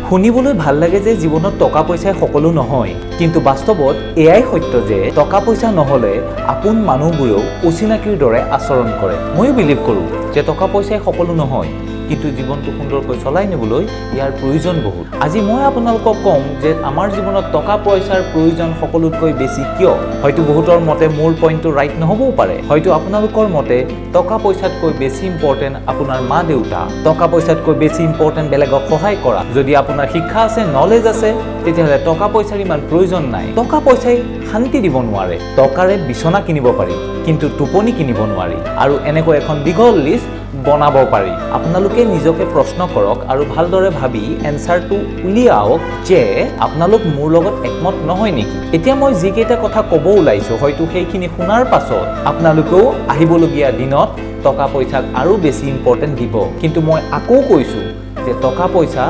শুনিবলৈ ভাল লাগে যে জীৱনত টকা পইচাই সকলো নহয়, কিন্তু বাস্তৱত এয়াই সত্য যে টকা পইচা নহ'লে আপোন মানুহবোৰেও অচিনাকিৰ দৰে আচৰণ কৰে। ময়ো বিলিভ কৰোঁ যে টকা পইচাই সকলো নহয়, কিন্তু জীৱনটো সুন্দৰকৈ চলাই নিবলৈ ইয়াৰ প্ৰয়োজন বহুত। আজি মই আপোনালোকক ক'ম যে আমাৰ জীৱনত টকা পইচাৰ প্ৰয়োজন সকলোতকৈ বেছি কিয়। হয়তো বহুতৰ মতে মোৰ পইণ্টটো ৰাইট নহ'বও পাৰে। হয়তো আপোনালোকৰ মতে টকা পইচাতকৈ বেছি ইম্পৰ্টেণ্ট আপোনাৰ মা দেউতা, টকা পইচাতকৈ বেছি ইম্পৰ্টেণ্ট বেলেগক সহায় কৰা। যদি আপোনাৰ শিক্ষা আছে, নলেজ আছে, তেতিয়াহ'লে টকা পইচাৰ ইমান প্ৰয়োজন নাই। টকা পইচাই শান্তি দিব নোৱাৰে। টকাৰে বিচনা কিনিব পাৰি, কিন্তু টোপনি কিনিব নোৱাৰি। আৰু এনেকৈ এখন দীঘল লিষ্ট বনাব পাৰি। আপোনালোকে নিজকে প্ৰশ্ন কৰক আৰু ভালদৰে ভাবি এনচাৰটো উলিয়াওক যে আপোনালোক মোৰ লগত একমত নহয় নেকি। এতিয়া মই যিকেইটা কথা ক'ব ওলাইছোঁ, হয়তো সেইখিনি শুনাৰ পাছত আপোনালোকেও আহিবলগীয়া দিনত টকা পইচাক আৰু বেছি ইম্পৰ্টেণ্ট দিব। কিন্তু মই আকৌ কৈছোঁ যে টকা পইচা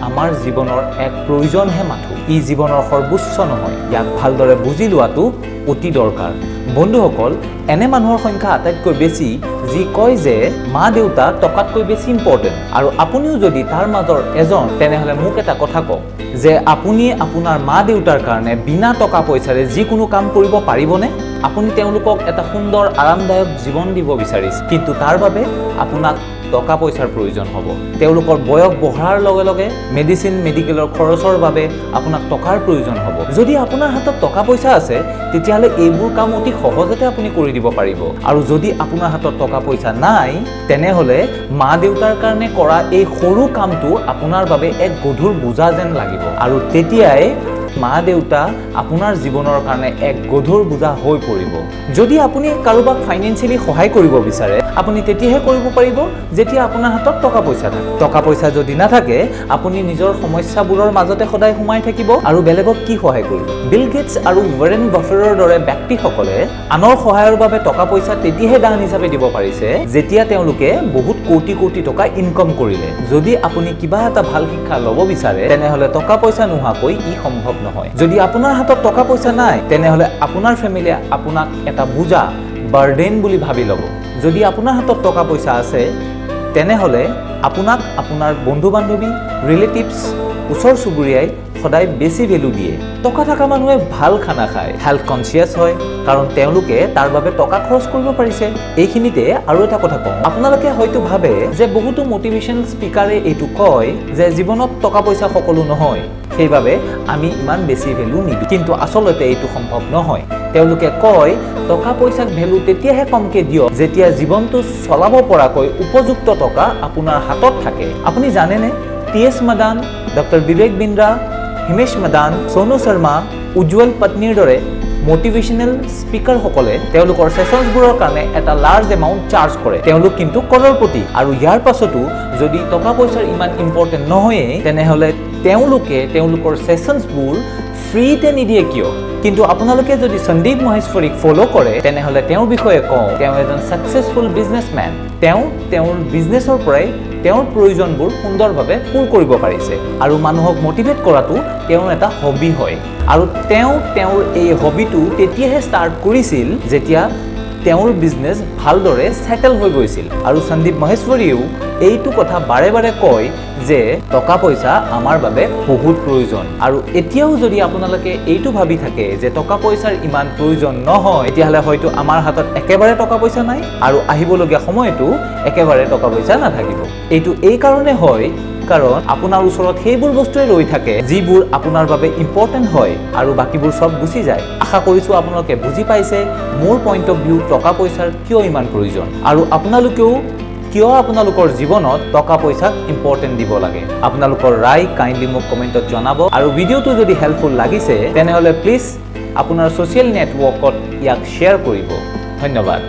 আমাৰ জীৱনৰ এক প্ৰয়োজনহে মাথোঁ, ই জীৱনৰ সৰ্বোচ্চ নহয়। ইয়াক ভালদৰে বুজি লোৱাটো অতি দৰকাৰ। বন্ধুসকল, এনে মানুহৰ সংখ্যা আটাইতকৈ বেছি যি কয় যে মা দেউতা টকাতকৈ বেছি ইম্পৰ্টেণ্ট। আৰু আপুনিও যদি তাৰ মাজৰ এজন, তেনেহ'লে মোক এটা কথা কওক যে আপুনি আপোনাৰ মা দেউতাৰ কাৰণে বিনা টকা পইচাৰে যিকোনো কাম কৰিব পাৰিবনে? আপুনি তেওঁলোকক এটা সুন্দৰ আৰামদায়ক জীৱন দিব বিচাৰিছে, কিন্তু তাৰ বাবে আপোনাক টকা পইচাৰ প্ৰয়োজন হ'ব। তেওঁলোকৰ বয়স বঢ়াৰ লগে লগে মেডিচিন মেডিকেলৰ খৰচৰ বাবে আপোনাক টকাৰ প্ৰয়োজন হ'ব। যদি আপোনাৰ হাতত টকা পইচা আছে, তেতিয়াহ'লে এইবোৰ কাম অতি সহজতে আপুনি কৰি দিব পাৰিব। আৰু যদি আপোনাৰ হাতত টকা পইচা নাই, তেনেহ'লে মা দেউতাৰ কাৰণে কৰা এই সৰু কামটো আপোনাৰ বাবে এক গধুৰ বোজা যেন লাগিব, আৰু তেতিয়াই মা দেউতা আপোনাৰ জীৱনৰ কাৰণে এক গধুৰ বোজা হৈ পৰিব। যদি আপুনি কাৰোবাক ফাইনেন্সিয়েলি সহায় কৰিব বিচাৰে, আপুনি তেতিয়াহে কৰিব পাৰিব যেতিয়া আপোনাৰ হাতত টকা পইচা থাকে। টকা পইচা যদি নাথাকে, আপুনি নিজৰ সমস্যাবোৰৰ মাজতে সদায় সোমাই থাকিব আৰু বেলেগক কি সহায় কৰিব? বিল গেটছ আৰু ৱেৰেন বাফেৰৰ দৰে ব্যক্তিসকলে আনৰ সহায়ৰ বাবে টকা পইচা তেতিয়াহে দান হিচাপে দিব পাৰিছে যেতিয়া তেওঁলোকে বহুত কোটি কোটি টকা ইনকম কৰিলে। যদি আপুনি কিবা এটা ভাল শিক্ষা ল'ব বিচাৰে, তেনেহ'লে টকা পইচা নোহোৱাকৈ ই সম্ভৱ নহয়। যদি আপোনাৰ হাতত টকা পইচা নাই, তেনেহ'লে আপোনাৰ ফেমিলিয়ে আপোনাক এটা বোজা, বাৰ্ডেন বুলি ভাবি ল'ব। যদি আপোনাৰ হাতত টকা পইচা আছে, তেনেহ'লে আপোনাক আপোনাৰ বন্ধু বান্ধৱী, ৰিলেটিভছ, ওচৰ চুবুৰীয়াই সদায় বেছি ভেলু দিয়ে। টকা থকা মানুহে ভাল খানা খায়, হেল্থ কনচিয়াছ হয়, কাৰণ তেওঁলোকে তাৰ বাবে টকা খৰচ কৰিব পাৰিছে। এইখিনিতে আৰু এটা কথা কওঁ, আপোনালোকে হয়তো ভাবে যে বহুতো মটিভেশ্যনেল স্পীকাৰে এইটো কয় যে জীৱনত টকা পইচা সকলো নহয়, সেইবাবে আমি ইমান বেছি ভেলু নিদিওঁ। কিন্তু আচলতে এইটো সম্ভৱ নহয়। তেওঁলোকে কয় টকা পইচাক ভেলু তেতিয়াহে কমকৈ দিয়ক যেতিয়া জীৱনটো চলাব পৰাকৈ উপযুক্ত টকা আপোনাৰ হাতত থাকে। আপুনি জানেনে টি এছ মদান, ডক্টৰ বিবেক বিন্দ্ৰা, হিমেশ মদান, সোনু শৰ্মা, উজ্জ্বল পত্নীৰ দৰে মটিভেশ্যনেল স্পীকাৰসকলে তেওঁলোকৰ ছেশ্যনছবোৰৰ কাৰণে এটা লাৰ্জ এমাউণ্ট চাৰ্জ কৰে। তেওঁলোক কিন্তু কৰৰপতি। আৰু ইয়াৰ পাছতো যদি টকা পইচাৰ ইমান ইম্পৰ্টেণ্ট নহয়েই, তেনেহ'লে তেওঁলোকে তেওঁলোকৰ ছেশ্যনছবোৰ ফ্ৰীতে নিদিয়ে কিয়? কিন্তু আপোনালোকে যদি সন্দীপ মহেশ্বৰীক ফ'ল' কৰে, তেনেহ'লে তেওঁৰ বিষয়ে কওঁ, তেওঁ এজন ছাকচেছফুল বিজনেছমেন। তেওঁ তেওঁৰ বিজনেছৰ পৰাই তেওঁৰ প্ৰয়োজনবোৰ সুন্দৰভাৱে পূৰ কৰিব পাৰিছে আৰু মানুহক মটিভেট কৰাটো তেওঁৰ এটা হবি হয়। আৰু তেওঁ তেওঁৰ এই হবিটো তেতিয়াহে ষ্টাৰ্ট কৰিছিল যেতিয়া তেওঁৰ বিজনেছ ভালদৰে ছেটেল হৈ গৈছিল। আৰু সন্দীপ মহেশ্বৰীয়েও এইটো কথা বাৰে বাৰে কয় যে টকা পইচা আমাৰ বাবে বহুত প্ৰয়োজন। আৰু এতিয়াও যদি আপোনালোকে এইটো ভাবি থাকে যে টকা পইচাৰ ইমান প্ৰয়োজন নহয়, তেতিয়াহ'লে হয়তো আমাৰ হাতত একেবাৰে টকা পইচা নাই আৰু আহিবলগীয়া সময়তো একেবাৰে টকা পইচা নাথাকিব। এইটো এই কাৰণে হয় কাৰণ আপোনাৰ ওচৰত সেইবোৰ বস্তুৱে ৰৈ থাকে যিবোৰ আপোনাৰ বাবে ইম্পৰ্টেণ্ট হয় আৰু বাকীবোৰ চব গুচি যায়। আশা কৰিছোঁ আপোনালোকে বুজি পাইছে মোৰ পইণ্ট অফ ভিউ টকা পইচাৰ কিয় ইমান প্ৰয়োজন আৰু আপোনালোকেও কিয় আপোনালোকৰ জীৱনত টকা পইচাক ইম্পৰ্টেণ্ট দিব লাগে। আপোনালোকৰ ৰায় কাইণ্ডলি মোক কমেণ্টত জনাব আৰু ভিডিঅ'টো যদি হেল্পফুল লাগিছে, তেনেহ'লে প্লিজ আপোনাৰ ছ'চিয়েল নেটৱৰ্কত ইয়াক শ্বেয়াৰ কৰিব। ধন্যবাদ।